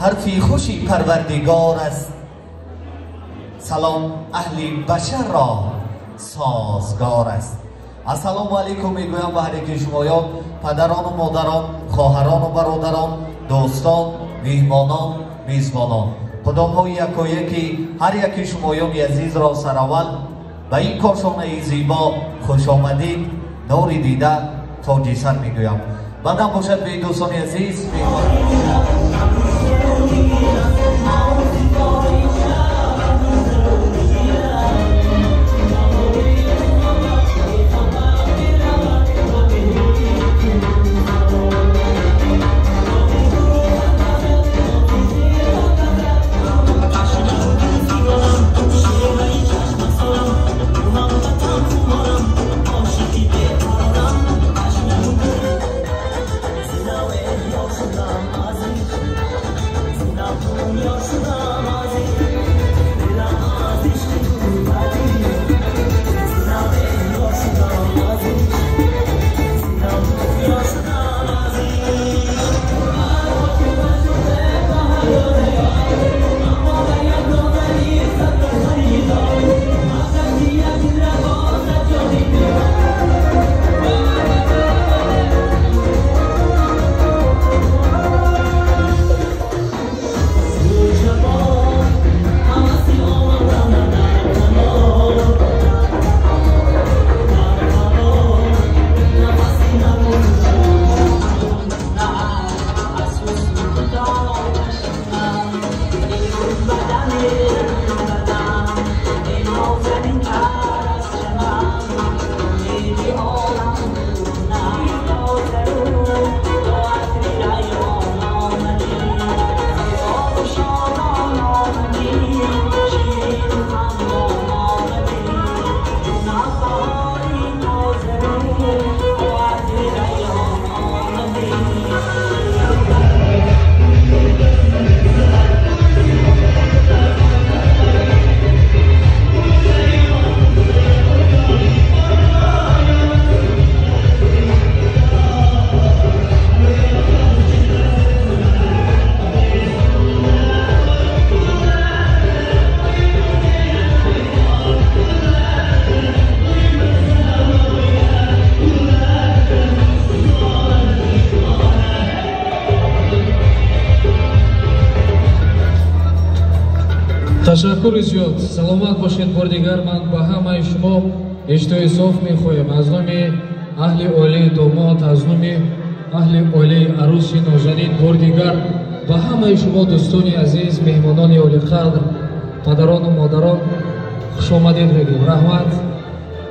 ҳарфи хуши парвардигор аст. Салом аҳли башар ро созгор аст. Ассалому алайкум мегӯям ба ҳар яки шумоён, падарону модарон, хоҳарону бародарон, дӯстон, меҳмонон, мезбонон. Қудомҳои якояки ҳар яки шумоёни азизро сараввал ба ин кошонаи зебо хушомадид, нури дида, тоҷи сар мегӯям. Баъдам бошад бе дӯстони азиз, ташаккури зиёд. Саломат бошед. Бори дигар ман ба ҳамаи шумо иштиҳои соф мехоҳем аз номи аҳли оилаи домод, аз номи аҳли оилаи арӯси нозанин. Бори дигар ба ҳамаи шумо дӯстони азиз, меҳмонони олиқадр, падарону модарон хушомадед мегӯем. Раҳмат.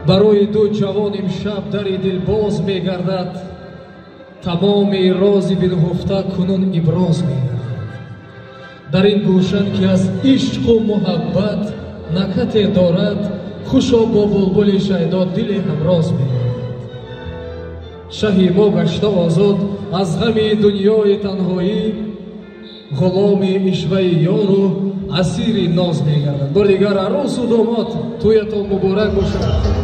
Барои ду ҷавон имшаб дари дил боз мегардад, тамоми рози бинҳуфта кунун иброз мегардад. Дар ин гулшан ки аз ишқу муҳаббат накате дорад, хушо бо булбули шайдо дили ҳамроз мегардад. Шаҳи мо гашта озод аз ғами дунёи танҳоӣ, ғуломи ишваи ёру асири ноз мегардад. Бори дигар арӯсу домод, тӯятон муборак бошад.